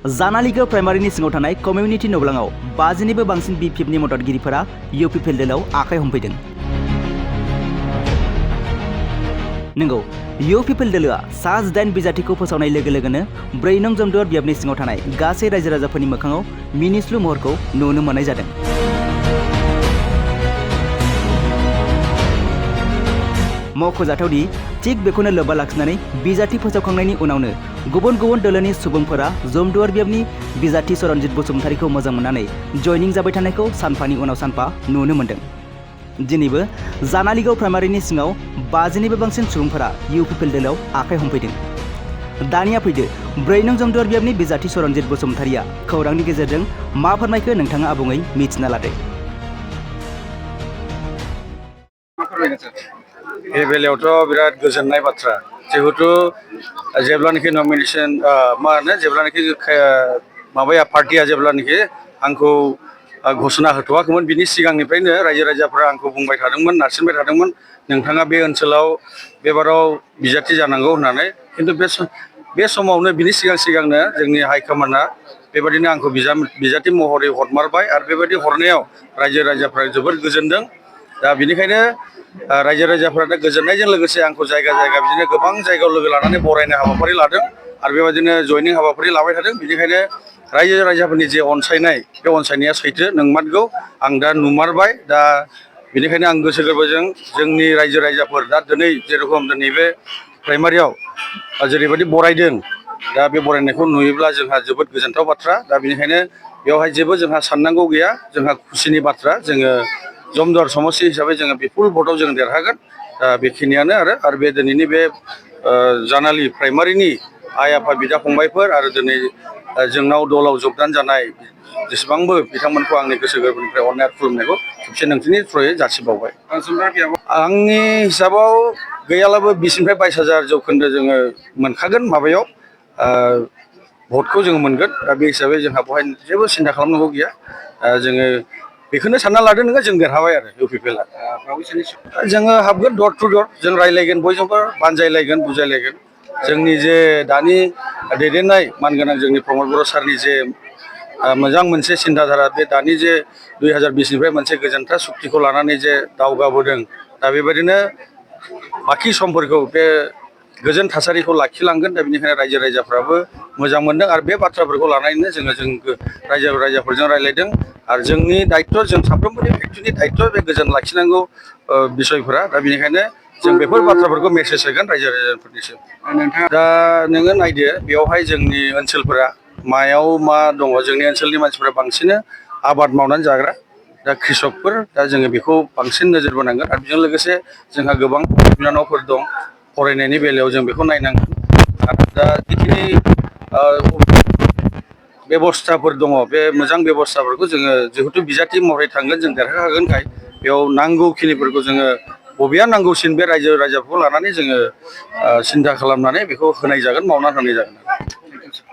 जानालिगो प्राइमारिनि सिङाव थानाय कमिउनिटि नब्लाङाव 50निबो बांसिन बिपिएफनि मददगिरिफोरा इउपिपिएल दोलाव आखाइ हमफैदों। नंगौ, इउपिपिएल दोलोआ सा 18 बिजाथिखौ फोसावनाय लोगो लोगोनो 4 नं जमदुवार बियाबनि सिङाव थानाय गासै रायजो राजाफोरनि मोखाङाव मिनिस्लु महरखौ नुनो मोननाय जादों। मख'जाथावदि थिग बेखौनो लोब्बा लाखिनानै बिजाथि फोसावखांनायनि उनावनो गुबुन गुबुन दोलोनि सुबुंफोरा जमदुवार बियाबनि बिजाथि सरनजित बसुमतारीखौ मोजां मोननानै जयनिं जाबाय थानायखौ सानफानि उनाव सानफा नुनो मोन्दों। दिनैबो जानालिगाव प्राइमारिनि सिङाव 50निबो बांसिन सुबुंफोरा इउपिपिएल दोलोआव आखाइ हमफैदों। दानिया फैदो 4 नं जमदुवार बियाबनि बिजाथि सरनजित बसुमतारीया खौरांनि गेजेरजों मा फोरमायखो नोंथाङा आबुङै मिथिना लादो। बे बेलायावथ' बिराद गोजोननाय बाथ्रा, जिहेतु जेब्लानाखि नमिनेशन जेब्लानाखि माबाया पार्टिया जेब्लानाखि आंखौ घोषणा होथ'वाखैमोन, बिनि सिगांनिफ्रायनो रायजो राजाफोरा आंखौ बुंबाय थादोंमोन, नारसिनबाय थादोंमोन, नोंथाङा बे ओनसोलाव बेबाराव बिजाथि जानांगौ होननानै। खिन्थु बे समावनो बिनि सिगांनो जोंनि हाइकमान्डआ बेबायदिनो आंखौ बिजाथि महरै हरमारबाय आरो बेबायदि हरनायाव रायजो राजाफ्रा जोबोद गोजोनदों। दा बेनिखायनो रायजो राजाफ्रा दा गोजोननायजों लोगोसे आंखौ जायगा बिदिनो गोबां जायगायाव लोगो लानानै बरायनाय हाबाफारि लादों आरो बेबायदिनो जयनिं हाबाफारि लाबाय थादों। बेनिखायनो रायजो राजाफोरनि जे अनसायनाय, बे अनसायनाया सैथो नंमारगौ, आं दा नुमारबाय। दा बेनिखायनो आं गोसो गोरबोजों जोंनि रायजो राजाफोर दा दिनै जेरखम दिनै बे प्राइमारियाव जेरैबायदि बरायदों, दा बे बरायनायखौ नुयोब्ला जोंहा जोबोद गोजोनथाव बाथ्रा। दा बेनिखायनो बेवहाय जेबो जोंहा साननांगौ गैया, जोंहा खुसिनि बाथ्रा। जोङो जमदुवार समस्ति हिसाबै जोङो बिपुल भटआव जों देरहागोन। दा बेखिनियानो आरो बे दिनैनि बे जानालि प्राइमारिनि आइ आफा बिदा फंबायफोर आरो दिनै जोंनाव दलाव जगदान जानाय जेसेबांबो बिथांमोनखौ आंनि गोसो गोरबोनिफ्राय अननाय आरो खुलुमनायखौ खेबसे नोंथांनि थ्रुयै जासिबावबाय। आंनि हिसाबाव गैयालाबो 20निफ्राय 22,000 जौखोन्दो जोङो मोनखागोन, माबायाव भटखौ जोङो मोनगोन। दा बे हिसाबै जोंहा बेवहाय जेबो सिन्था खालामनांगौ गैया। जोङो बेखौनो सानना लादों नोङो, जों देरहाबाय आरो इउपिपिएलआ। जोङो हाबगोन दर टु दर, जों रायलायगोन, बयजोंबो बानजायलायगोन, बुजायलायगोन। जोंनि जे दानि दैदेननाय मानगोनां जोंनि प्रमद बर' सारनि जे मोजां मोनसे सिन्थाधारा, बे दानि जे 2020निफ्राय मोनसे गोजोनथार सुक्तिखौ लानानै जे दावगाबोदों, दा बेबायदिनो बाखि समफोरखौ बे गोजोन थासारिखौ लाखिलांगोन। दा बेनिखायनो रायजो राजाफ्राबो मोजां मोनदों आरो बे बाथ्राफोरखौ लानानैनो जों रायजो राजाफोरजों रायलायदों। आरो जोंनि दायित्व, जों साफ्रोमबोनि व्यक्तिनि दायित्व बे गोजोन लाखिनांगौ बिसयफोरा। दा बेनिखायनो जों बेफोर बाथ्राफोरखौ मेसेज होगोन रायजो राजाफोरनिसिम। दा नोङो नायदो, बेवहाय जोंनि ओनसोलफोरा मायाव मा दङ। जोंनि ओनसोलनि मानसिफोरा बांसिन आबाद मावनानै जाग्रा, दा कृषकफोर। दा जोङो बेखौ बांसिन नोजोर बोनांगोन आरो बेजों लोगोसे जोंहा गोबां बिनानावफोर दं, फरायनायनि बेलायाव जों बेखौ नायनांगोन। आरो दा जिखिनि बेबस्थाफोर दङ, बे मोजां बेबस्थाफोरखौ जोङो जिहेतु बिजाथि महरै थांगोन, जों देरहाखागोनखाय बेयाव नांगौखिनिफोरखौ जोङो बबेया नांगौसिन बे रायजो राजाफोरखौ लानानै जोङो सिन्था खालामनानै बेखौ होनाय जागोन, मावना होनाय जागोन।